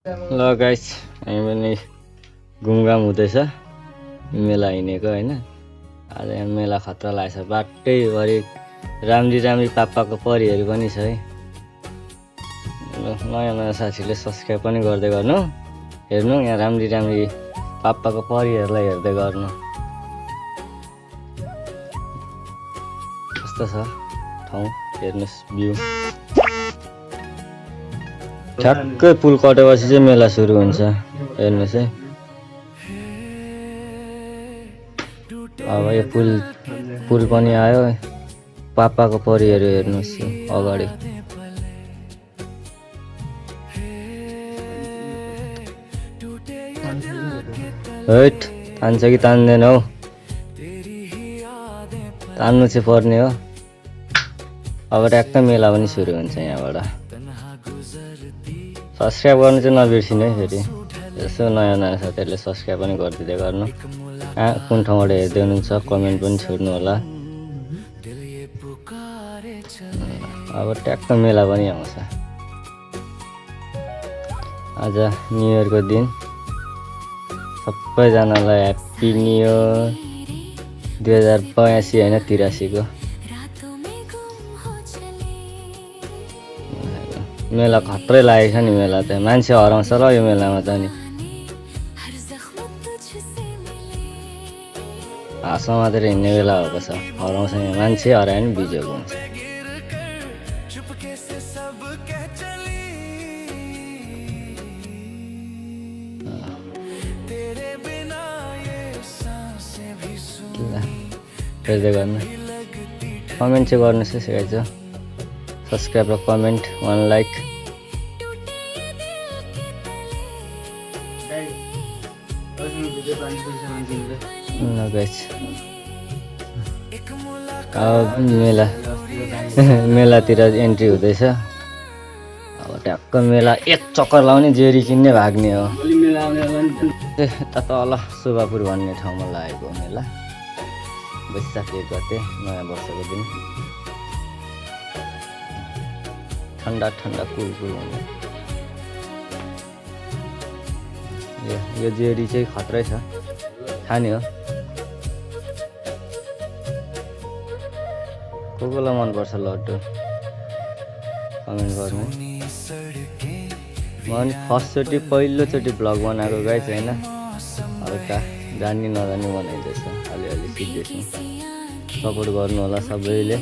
ल गाइस हामी पनि घुमघाम हुँदैछ मेला हिँडेको होइन। आज यहाँ मेला खतरा लागेछ, बाटैभरि राम्री राम्री पापाको परिहरू पनि छ है। नयाँ नयाँ साथीले सब्सक्राइब पनि गर्दै गर्नु, हेर्नु यहाँ राम्री राम्री पापाको परिहरूलाई हेर्दै गर्नु। कस्तो छ ठाउँ हेर्नुहोस्, भ्यू ठ्याक्कै पुल कटेपछि चाहिँ मेला सुरु हुन्छ, हेर्नुहोस् है। अब यो पुल पनि आयो, पापाको परिहरू हेर्नुहोस् अगाडि। हैट तान्छ कि तान्दैन हौ, तान्नु चाहिँ पर्ने हो। अब ट्याक्कै मेला पनि सुरु हुन्छ यहाँबाट। सब्सक्राइब गर्नु चाहिँ नबिर्सिनु है फेरि, यसो नयाँ नयाँ साथीहरूले सब्सक्राइब पनि गरिदिँदै गर्नु। कुन ठाउँबाट हेर्दै हुनुहुन्छ कमेन्ट पनि छोड्नु होला। अब ट्याक्क मेला पनि आउँछ। आज न्यु इयरको दिन, सबैजनालाई ह्याप्पी न्यु इयर 2082 होइन 83 को। मेला खत्रै लागेको छ नि, मेला त मान्छे हराउँछ र यो मेलामा त नि। हाँसमा मात्रै हिँड्ने बेला भएको छ, हराउँछ यहाँ मान्छे, हरायो नि बिजोको हुन्छ। हेर्दै गर्नु, कमेन्ट चाहिँ गर्नुहोस् है सिकाइछ। सब्सक्राइब र कमेन्ट 1 लाइक। मेला मेलातिर एन्ट्री हुँदैछ। अब ट्याक्क मेला एक चक्कर लाउने, जेरी किन्ने भाग्ने हो। यता तल शोभापुर भन्ने ठाउँमा लागेको मेला, वैशाख 1 गते नयाँ वर्षको दिन। ठन्डा ठन्डा कुल हुने। यो जेरी चाहिँ खत्रै छ, खाने हो। कोलाई मनपर्छ लड्डु कमेन्ट गर्नु। म पनि फर्स्टचोटि पहिलोचोटि भ्लग बनाएको गाइस होइन, हल्का जान्ने नजान्ने बनाइदिएछ, अलिअलि सिक्दैछु। सपोर्ट गर्नु होला सबैले।